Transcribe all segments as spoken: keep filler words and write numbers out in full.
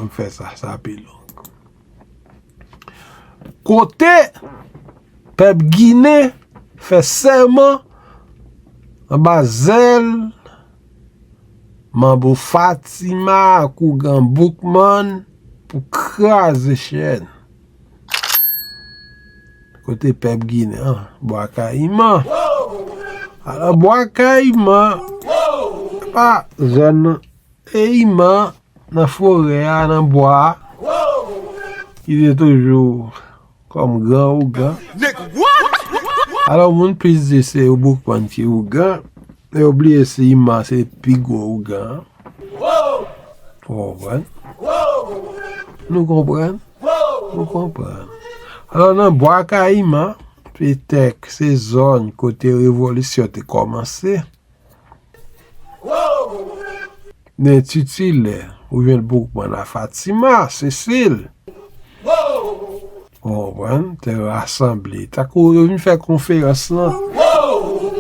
M fè sa, sa pi long. Kote pèp Ginen fè sèman anba zèl Manbo Fatima ak Ougan Boukman pou kraze chèn. Kote pèp Ginen an, Bwa Kayiman. Alò, Bwa Kayiman, pa zòn nan, e Iman nan forè a, nan bwa a, ki te toujou kòm gran ougan. Nèg, what? Alò, moun plis di se Boukman ki ougan, yo bliye se Iman se pi gwo ougan an. Ou konprann? Nou konprann? Nou konprann. Alò, nan Bwa Kayiman, petèt se zòn kote revolisyon te kòmanse. Men titilè, ou jwenn Boukman a Fatima, Sesil. Ou konprann? Te rasanble. Tankou yo vin fè konferans lan.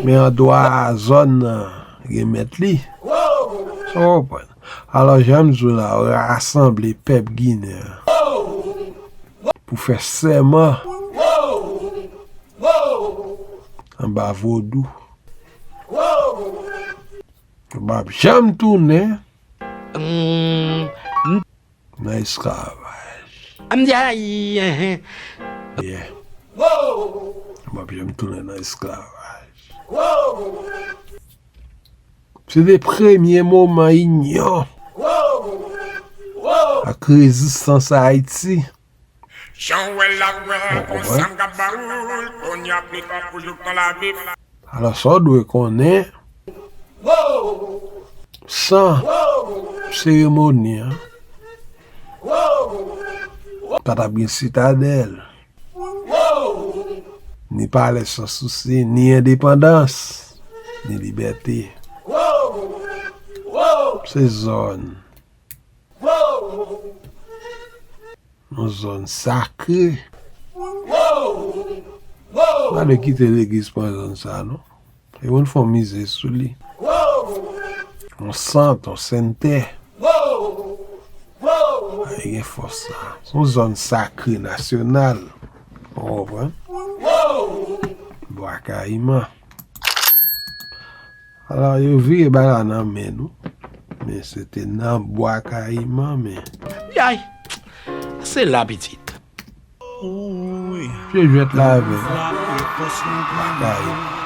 Men andwa zòn nan gen mèt li. Ou konprann? Alò, jan m di w la, yo rasanble pèp Ginen an pou fè sèman anba vodou. Yo p ap janm tounen nan esklavaj. Yeah. Yo p ap janm tounen nan esklavaj. Se te premye moman inyon ak rezistans Ayiti. Jan w wè l la, w wè konsa m ka ba ou l, kounye a pli fò pou jouk nan lavi. Alò, sa w dwe konnen, san seremoni an pa t ap gen Sitadèl, ni Palè Sansousi, ni endepandans, ni libète. Se zòn, yon zòn sakre. Pa dwe kite legliz pran zòn sa, non. E moun fè yon mize sou li. Yon sant, yon sentè. Ay, gen fòs sa. Se yon zòn sakre nasyonal. Ou konprann? Bwa Kayiman. Alò, yo vire bagay la nan men nou. Men se te nan Bwa Kayiman, men. Yay! Se la, pitit. Pye jwèt la avè m. Bwa Kayiman.